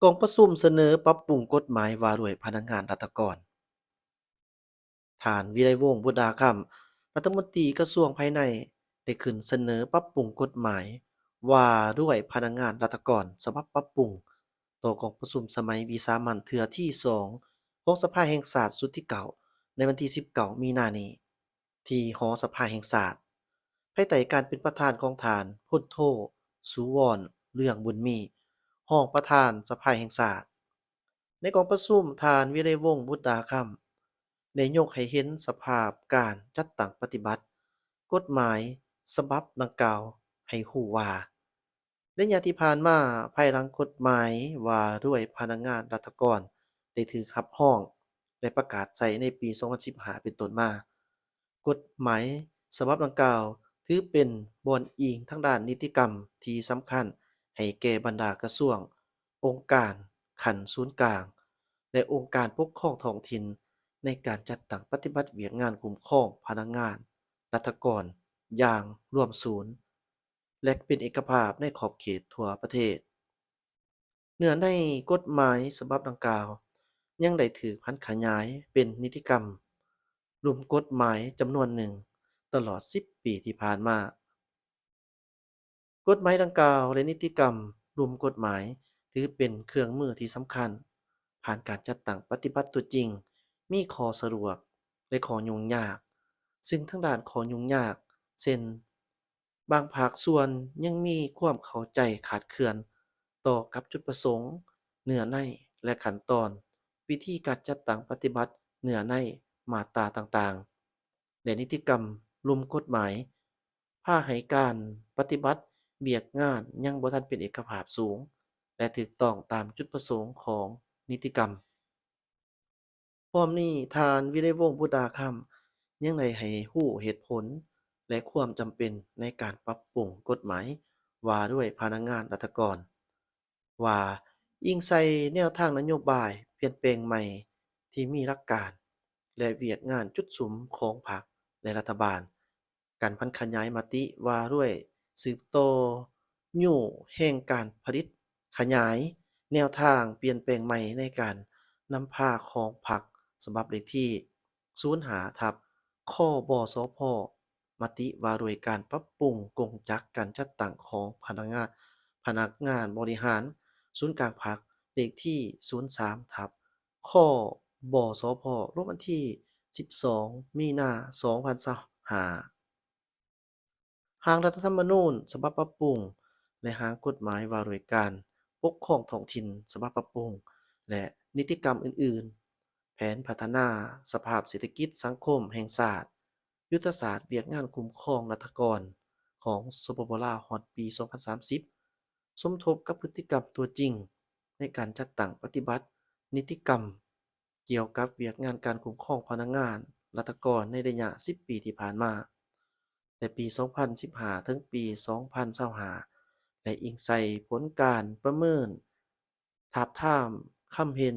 ກອງປະຊຸມສະເໜີປັບປຸງກົດໝາຍວ່າດ້ວຍພະນັກງານລັດຖະກອນ. ທ່ານ ວິໄລວົງ ບຸດດາຄຳ ລັດຖະມົນຕີກະຊວງພາຍໃນ ໄດ້ຂຶ້ນສະເໜີປັບປຸງກົດໝາຍວ່າດ້ວຍພະນັກງານລັດຖະກອນ ສະບັບປັບປຸງ ຕໍ່ກອງປະຊຸມສະໄໝວິສາມັນເທື່ອທີສອງ ຂອງສະພາແຫ່ງຊາດຊຸດທີເກົ້າ ໃນວັນທີສິບເກົ້າ ມີນານີ້ ທີ່ຫໍສະພາແຫ່ງຊາດ ພາຍໃຕ້ການເປັນປະທານຂອງທ່ານ ພົນໂທ ສຸວອນ ເລື່ອງບຸນມີ ຮອງປະທານສະພາແຫ່ງຊາດ. ໃນກອງປະຊຸມ, ທ່ານ ວິໄລວົງ ບຸດດາຄຳ ໄດ້ຍົກໃຫ້ເຫັນສະພາບການຈັດຕັ້ງປະຕິບັດກົດໝາຍສະບັບດັ່ງກ່າວໃຫ້ຮູ້ວ່າ ໄລຍະທີ່ຜ່ານມາ, ພາຍຫຼັງກົດໝາຍວ່າດ້ວຍພະນັກງານລັດຖະກອນໄດ້ຖືກຮັບຮອງ ແລະ ປະກາດໃຊ້ໃນປີສອງພັນສິບຫ້າເປັນຕົ້ນມາ, ກົດໝາຍສະບັບດັ່ງກ່າວຖືເປັນບ່ອນອີງທາງດ້ານນິຕິກຳທີ່ສຳຄັນໃຫ້ແກ່ບັນດາກະຊວງ, ອົງການຂັ້ນສູນກາງ ແລະ ອົງການປົກຄອງທ້ອງຖິ່ນ ໃນການຈັດຕັ້ງປະຕິບັດວຽກງານຄຸ້ມຄອງພະນັກງານລັດຖະກອນຢ່າງລວມສູນ ແລະ ເປັນເອກະພາບໃນຂອບເຂດທົ່ວປະເທດ. ເນື້ອໃນກົດໝາຍສະບັບດັ່ງກ່າວ ຍັງໄດ້ຖືກຜັນຂະຫຍາຍເປັນນິຕິກຳລຸ່ມກົດໝາຍຈຳນວນໜຶ່ງຕະຫຼອດສິບປີທີ່ຜ່ານມາ. ກົດໝາຍດັ່ງກ່າວ ແລະ ນິຕິກຳລຸ່ມກົດໝາຍ ຖືເປັນເຄື່ອງມືທີ່ສຳຄັນ ຜ່ານການຈັດຕັ້ງປະຕິບັດຕົວຈິງ ມີຂໍ້ສະດວກ ແລະ ຂໍ້ຫຍຸ້ງຍາກ, ຊຶ່ງທາງດ້ານຂໍ້ຫຍຸ້ງຍາກ ເຊັ່ນ ບາງພາກສ່ວນຍັງມີຄວາມເຂົ້າໃຈຂາດເຄື່ອນຕໍ່ກັບຈຸດປະສົງ, ເນື້ອໃນ ແລະ ຂັ້ນຕອນ, ວິທີການຈັດຕັ້ງປະຕິບັດເນື້ອໃນມາດຕາຕ່າງໆ ແລະ ນິຕິກຳລຸ່ມກົດໝາຍ ພາໃຫ້ການປະຕິບັດວຽກງານຍັງບໍ່ທັນເປັນເອກະພາບສູງ ແລະ ຖືກຕ້ອງຕາມຈຸດປະສົງຂອງນິຕິກຳ. ພ້ອມນີ້, ທ່ານ ວິໄລວົງ ບຸດດາຄຳ ຍັງໄດ້ໃຫ້ຮູ້ເຫດຜົນ ແລະ ຄວາມຈຳເປັນໃນການປັບປຸງກົດໝາຍວ່າດ້ວຍພະນັກງານລັດຖະກອນ ວ່າ ອີງໃສ່ແນວທາງນະໂຍບາຍປ່ຽນແປງໃໝ່ທີ່ມີຫຼັກການ ແລະ ວຽກງານຈຸດສຸມຂອງພັກ ແລະ ລັດຖະບານ, ການຜັນຂະຫຍາຍມະຕິວ່າດ້ວຍສືບຕໍ່ຍູ້ແຫ່ງການຜະລິດ, ຂະຫຍາຍແນວທາງປ່ຽນແປງໃໝ່ໃນການນຳພາຂອງພັກ ສະບັບເລກທີສູນຫ້າ ທັບ ຄບສພ ມະຕິວ່າດ້ວຍການປັບປຸງກົງຈັກການຈັດຕັ້ງຂອງພະນັກງານ, ພະນັກງານບໍລິຫານສູນກາງພັກ ເລກທີສູນສາມ ທັບ ຄບສພ ລົງວັນທີສິບສອງ ມີນາ ສອງພັນຊາວຫ້າ. ຮ່າງລັດຖະທຳມະນູນສະບັບປັບປຸງ ແລະ ຮ່າງກົດໝາຍວ່າດ້ວຍການປົກຄອງທ້ອງຖິ່ນສະບັບປັບປຸງ ແລະ ນິຕິກຳອື່ນໆ, ແຜນພັດທະນາສະພາບເສດຖະກິດສັງຄົມແຫ່ງຊາດ, ຍຸດທະສາດວຽກງານຄຸ້ມຄອງລັດຖະກອນຂອງ ສປປ ລາວ ຮອດປີສອງພັນສາມສິບ ສົມທົບກັບພຶດຕິກຳຕົວຈິງໃນການຈັດຕັ້ງປະຕິບັດນິຕິກຳ ກ່ຽວກັບວຽກງານການຄຸ້ມຄອງພະນັກງານລັດຖະກອນໃນໄລຍະສິບປີທີ່ຜ່ານມາ, ແຕ່ປີສອງພັນສິບຫ້າ ເຖິງປີສອງພັນຊາວຫ້າ ແລະ ອີງໃສ່ຜົນການປະເມີນ ທາບທາມຄຳເຫັນ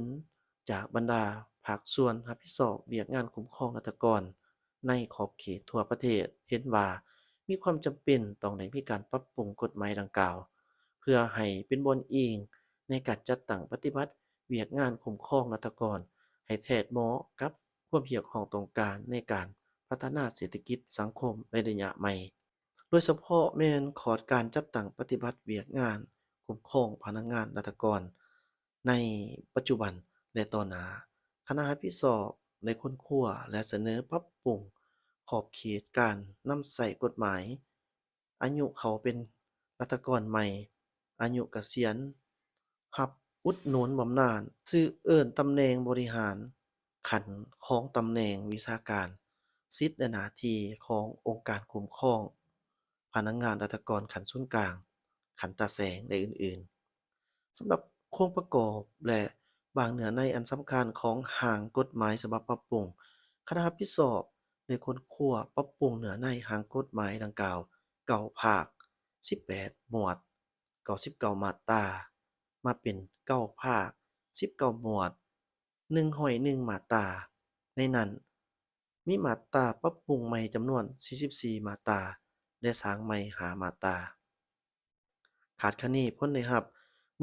ຈາກບັນດາພາກສ່ວນຮັບຜິດຊອບວຽກງານຄຸ້ມຄອງລັດຖະກອນໃນຂອບເຂດທົ່ວປະເທດ ເຫັນວ່າມີຄວາມຈຳເປັນຕ້ອງໄດ້ມີການປັບປຸງກົດໝາຍດັ່ງກ່າວ ເພື່ອໃຫ້ເປັນບ່ອນອີງໃນການຈັດຕັ້ງປະຕິບັດວຽກງານຄຸ້ມຄອງລັດຖະກອນ ໃຫ້ແທດເໝາະກັບຄວາມຮຽກຮ້ອງຕ້ອງການໃນການພັດທະນາເສດຖະກິດສັງຄົມໃນໄລຍະໃໝ່, ໂດຍສະເພາະແມ່ນຂອດການຈັດຕັ້ງປະຕິບັດວຽກງານຄຸ້ມຄອງພະນັກງານລັດຖະກອນໃນປັດຈຸບັນ ແລະ ຕໍ່ໜ້າ. ຄະນະຮັບຜິດຊອບໄດ້ຄົ້ນຄວ້າ ແລະ ສະເໜີປັບປຸງຂອບເຂດການນຳໃຊ້ກົດໝາຍ ອາຍຸເຂົ້າເປັນລັດຖະກອນໃໝ່, ອາຍຸກະສຽນ, ຮັບອຸດໜູນບຳນານ, ຊື່ເອີ້ນຕຳແໜ່ງບໍລິຫານຂັ້ນຂອງຕຳແໜ່ງວິຊາການ, ສິດ ແລະ ໜ້າທີ່ຂອງອົງການຄຸ້ມຄອງພະນັກງານລັດຖະກອນຂັ້ນສູນກາງ, ຂັ້ນຕາແສງ ແລະ ອື່ນໆ. ສຳລັບໂຄງປະກອບ ແລະ ບາງເນື້ອໃນອັນສຳຄັນຂອງຮ່າງກົດໝາຍສະບັບປັບປຸງ, ຄະນະຮັບຜິດຊອບໄດ້ຄົ້ນຄວ້າປັບປຸງເນື້ອໃນຮ່າງກົດໝາຍດັ່ງກ່າວເກົ້າພາກ, ສິບແປດໝວດ, ເກົ້າສິບເກົ້າມາດຕາ ມາເປັນເກົ້າພາກ, ສິບເກົ້າໝວດ, ໜຶ່ງຮ້ອຍໜຶ່ງມາດຕາ. ໃນນັ້ນ ມີມາດຕາປັບປຸງໃໝ່ຈຳນວນສີ່ສິບສີ່ມາດຕາ ແລະ ສ້າງໃໝ່ຫ້າມາດຕາ. ຄາດຄະເນຜົນໄດ້ຮັບ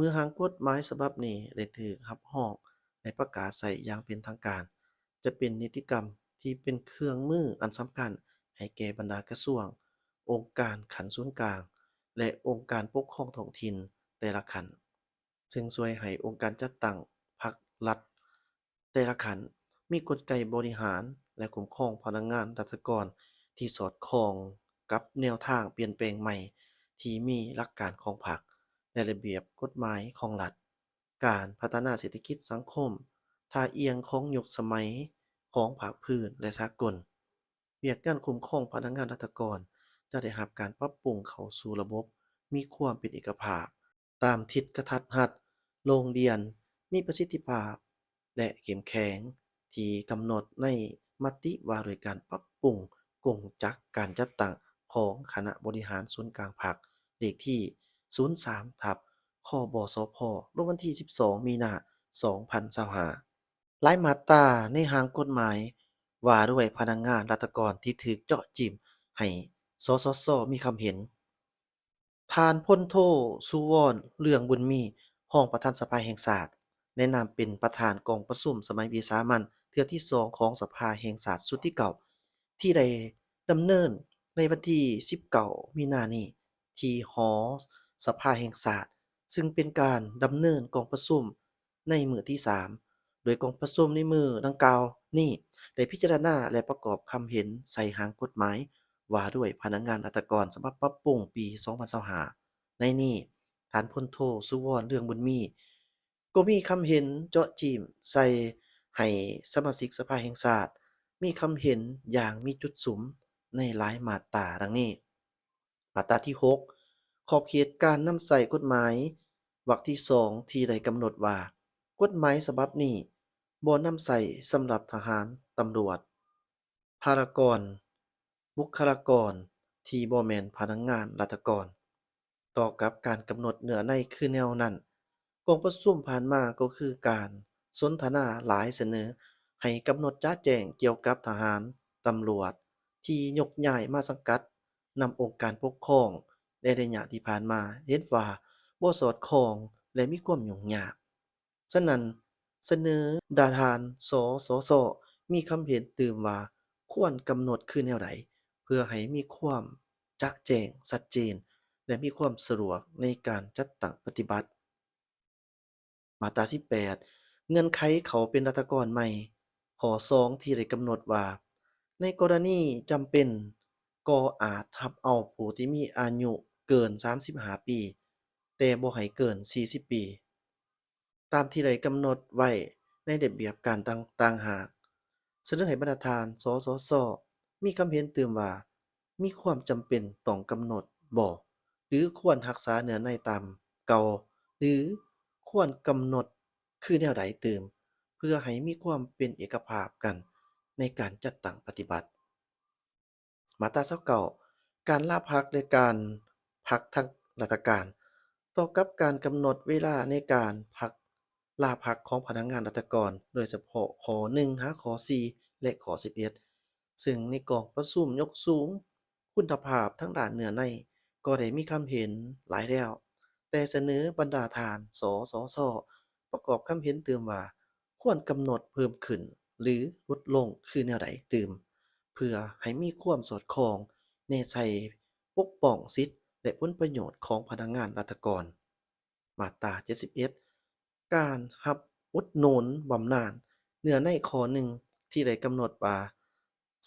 ເມື່ອຮ່າງກົດໝາຍສະບັບນີ້ໄດ້ຖືກຮັບຮອງ ແລະ ປະກາດໃຊ້ຢ່າງເປັນທາງການ, ຈະເປັນນິຕິກຳທີ່ເປັນເຄື່ອງມືອັນສຳຄັນໃຫ້ແກ່ບັນດາກະຊວງ, ອົງການຂັ້ນສູນກາງ ແລະ ອົງການປົກຄອງທ້ອງຖິ່ນແຕ່ລະຂັ້ນ, ເຊິ່ງຊ່ວຍໃຫ້ອົງການຈັດຕັ້ງພັກລັດແຕ່ລະຂັ້ນມີກົນໄກບໍລິຫານ ແລະ ຄຸ້ມຄອງພະນັກງານລັດຖະກອນທີ່ສອດຄ່ອງກັບແນວທາງປ່ຽນແປງໃໝ່ທີ່ມີຫຼັກການຂອງພັກ ແລະ ລະບຽບກົດໝາຍຂອງລັດ. ການພັດທະນາເສດຖະກິດສັງຄົມທ່າອ່ຽງຂອງຍຸກສະໄໝຂອງພາກພື້ນ ແລະ ສາກົນ. ວຽກງານຄຸ້ມຄອງພະນັກງານລັດຖະກອນຈະໄດ້ຮັບການປັບປຸງເຂົ້າສູ່ລະບົບມີຄວາມເປັນເອກະພາບຕາມທິດກະທັດຮັດ, ໂລ່ງດ່ຽນ, ມີປະສິດທິພາບ ແລະ ເຂັ້ມແຂງ ທີ່ກຳນົດໃນມະຕິວ່າດ້ວຍການປັບປຸງກົງຈັກການຈັດຕັ້ງຂອງຄະນະບໍລິຫານສູນກາງພັກ ເລກທີສູນສາມ ທັບ ຄບສພ ລົງວັນທີສິບສອງ ມີນາ ສອງພັນຊາວຫ້າ. ຫຼາຍມາດຕາໃນຮ່າງກົດໝາຍວ່າດ້ວຍພະນັກງານລັດຖະກອນທີ່ຖືກເຈາະຈິ້ມໃຫ້ ສສຊ ມີຄຳເຫັນ. ທ່ານ ພົນໂທ ສຸວອນ ເລື່ອງບຸນມີ ຮອງປະທານສະພາແຫ່ງຊາດ ໃນນາມເປັນປະທານກອງປະຊຸມສະໄໝວິສາມັນເທື່ອທີສອງຂອງສະພາແຫ່ງຊາດຊຸດທີເກົ້າ ທີ່ໄດ້ດຳເນີນໃນວັນທີສິບເກົ້າ ມີນານີ້ ທີ່ຫໍສະພາແຫ່ງຊາດ, ຊຶ່ງເປັນການດຳເນີນກອງປະຊຸມໃນມື້ທີສາມ ໂດຍກອງປະຊຸມໃນມື້ດັ່ງກ່າວນີ້ໄດ້ພິຈາລະນາ ແລະ ປະກອບຄຳເຫັນໃສ່ຮ່າງກົດໝາຍວ່າດ້ວຍພະນັກງານລັດຖະກອນສະບັບປັບປຸງປີສອງພັນຊາວຫ້າ. ໃນນີ້, ທ່ານ ພົນໂທ ສຸວອນ ເລື່ອງບຸນມີ ກໍມີຄຳເຫັນເຈາະຈີ້ມໃສ່ໃຫ້ສະມາຊິກສະພາແຫ່ງຊາດມີຄຳເຫັນຢ່າງມີຈຸດສຸມໃນຫຼາຍມາດຕາດັ່ງນີ້. ມາດຕາທີຫົກ ຂອບເຂດການນຳໃຊ້ກົດໝາຍ ວັກທີສອງ ທີ່ໄດ້ກຳນົດວ່າ ກົດໝາຍສະບັບນີ້ບໍ່ນຳໃຊ້ສຳລັບທະຫານ, ຕຳຫຼວດ, ພາລະກອນ, ບຸກຄະລາກອນທີ່ບໍ່ແມ່ນພະນັກງານລັດຖະກອນ. ຕໍ່ກັບການກຳນົດເນື້ອໃນຄືແນວນັ້ນ, ກອງປະຊຸມຜ່ານມາກໍຄືການສົນທະນາຫຼາຍສະເໜີໃຫ້ກຳນົດຈະແຈ້ງກ່ຽວກັບທະຫານ, ຕຳຫຼວດທີ່ຍົກຍ້າຍມາສັງກັດນຳອົງການປົກຄອງໃນໄລຍະທີ່ຜ່ານມາ ເຫັນວ່າບໍ່ສອດຄ່ອງ ແລະ ມີຄວາມຫຍຸ້ງຍາກ. ສະນັ້ນ, ສະເໜີດາທ່ານ ສສຊ ມີຄຳເຫັນຕື່ມວ່າ ຄວນກຳນົດຄືແນວໃດ ເພື່ອໃຫ້ມີຄວາມຈະແຈ້ງ, ຊັດເຈນ ແລະ ມີຄວາມສະດວກໃນການຈັດຕັ້ງປະຕິບັດ. ມາດຕາສິບແປດ ເງື່ອນໄຂເຂົ້າເປັນລັດຖະກອນໃໝ່ ຂໍ້ສອງ ທີ່ໄດ້ກຳນົດວ່າ ໃນກໍລະນີຈຳເປັນ ກໍອາດຮັບເອົາຜູ້ທີ່ມີອາຍຸເກີນສາມສິບຫ້າປີ ແຕ່ບໍ່ໃຫ້ເກີນສີ່ສິບປີ ຕາມທີ່ໄດ້ກຳນົດໄວ້ໃນລະບຽບການຕ່າງ, ຕ່າງຫາກ. ສະເໜີໃຫ້ບັນດາທ່ານ ສສຊ ມີຄຳເຫັນຕື່ມວ່າ ມີຄວາມຈຳເປັນຕ້ອງກຳນົດບໍ່ ຫຼື ຄວນຮັກສາເນື້ອໃນຕາມເກົ່າ ຫຼື ຄວນກຳນົດຄືແນວໃດຕື່ມ ເພື່ອໃຫ້ມີຄວາມເປັນເອກະພາບກັນໃນການຈັດຕັ້ງປະຕິບັດ. ມາດຕາຊາວເກົ້າ ການລາພັກ ແລະ ການພັກທາງລາຊະການ. ຕໍ່ກັບການກຳນົດເວລາໃນການພັກ ລາພັກຂອງພະນັກງານລັດຖະກອນ, ໂດຍສະເພາະຂໍ້ໜຶ່ງຫາຂໍ້ສີ່ ແລະ ຂໍ້ສິບເອັດ ເຊິ່ງໃນກອງປະຊຸມຍົກສູງຄຸນນະພາບທາງດ້ານເນື້ອໃນກໍໄດ້ມີຄຳເຫັນຫຼາຍແລ້ວ, ແຕ່ສະເໜີບັນດາທ່ານ ສສຊ ປະກອບຄຳເຫັນຕື່ມວ່າ ຄວນກຳນົດເພີ່ມຂຶ້ນ ຫຼື ຫຼຸດລົງຄືແນວໃດຕື່ມ ເພື່ອໃຫ້ມີຄວາມສອດຄ່ອງແນໃສ່ປົກປ້ອງສິດ ແລະ ຜົນປະໂຫຍດຂອງພະນັກງານລັດຖະກອນ. ມາດຕາເຈັດສິບເອັດ ການຮັບອຸດໜູນບຳນານ. ເນື້ອໃນຂໍ້ໜຶ່ງທີ່ໄດ້ກຳນົດວ່າ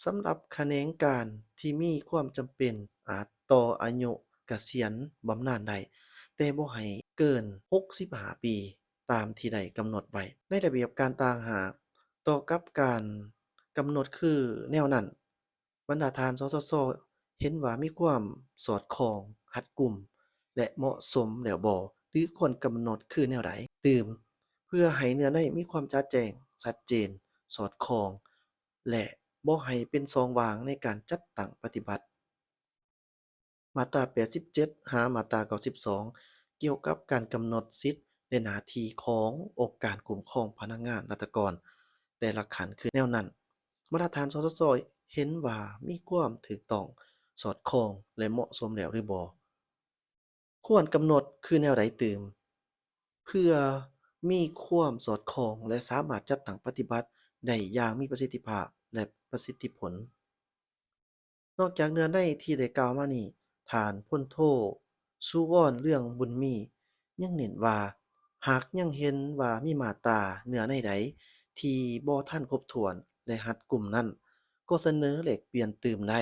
ສຳລັບຂະແໜງການທີ່ມີຄວາມຈຳເປັນອາດຕໍ່ອາຍຸກະສຽນບຳນານໄດ້, ແຕ່ບໍ່ໃຫ້ເກີນຫົກສິບຫ້າປີ ຕາມທີ່ໄດ້ກຳນົດໄວ້ໃນລະບຽບການຕ່າງຫາກ. ຕໍ່ກັບການກຳນົດຄືແນວນັ້ນ, ບັນດາທ່ານ ສສຊ ເຫັນວ່າມີຄວາມສອດຄ່ອງ, ຮັດກຸມ ແລະ ເໝາະສົມແລ້ວບໍ່ ຫຼື ຄວນກຳນົດຄືແນວໃດຕື່ມ ເພື່ອໃຫ້ເນື້ອໃນມີຄວາມຈະແຈ້ງ, ຊັດເຈນ, ສອດຄ່ອງ ແລະ ບໍ່ໃຫ້ເປັນຊ່ອງວ່າງໃນການຈັດຕັ້ງປະຕິບັດ. ມາດຕາແປດສິບເຈັດ ຫາມາດຕາເກົ້າສິບສອງ ກ່ຽວກັບການກຳນົດສິດ ແລະ ໜ້າທີ່ຂອງອົງການຄຸ້ມຄອງພະນັກງານລັດຖະກອນແຕ່ລະຂັ້ນຄືແນວນັ້ນ, ບັນດາທ່ານ ສສຊ ເຫັນວ່າມີຄວາມຖືກຕ້ອງ, ສອດຄ່ອງ ແລະ ເໝາະສົມແລ້ວຫຼືບໍ່? ຄວນກຳນົດຄືແນວໃດຕື່ມ? ເພື່ອມີຄວາມສອດຄ່ອງ ແລະ ສາມາດຈັດຕັ້ງປະຕິບັດໄດ້ຢ່າງມີປະສິດທິພາບ ແລະ ປະສິດທິຜົນ. ນອກຈາກເນື້ອໃນທີ່ໄດ້ກ່າວມານີ້, ທ່ານພົນໂທ ສຸວອນ ເລືອງບຸນມີ ຍັງເນັ້ນວ່າ ຫາກຍັງເຫັນວ່າມີມາດຕາເນື້ອໃນໃດທີ່ບໍ່ທັນຄົບຖ້ວນ ແລະ ຮັດກຸມນັ້ນ, ກໍສະເໜີແລກປ່ຽນຕື່ມໄດ້.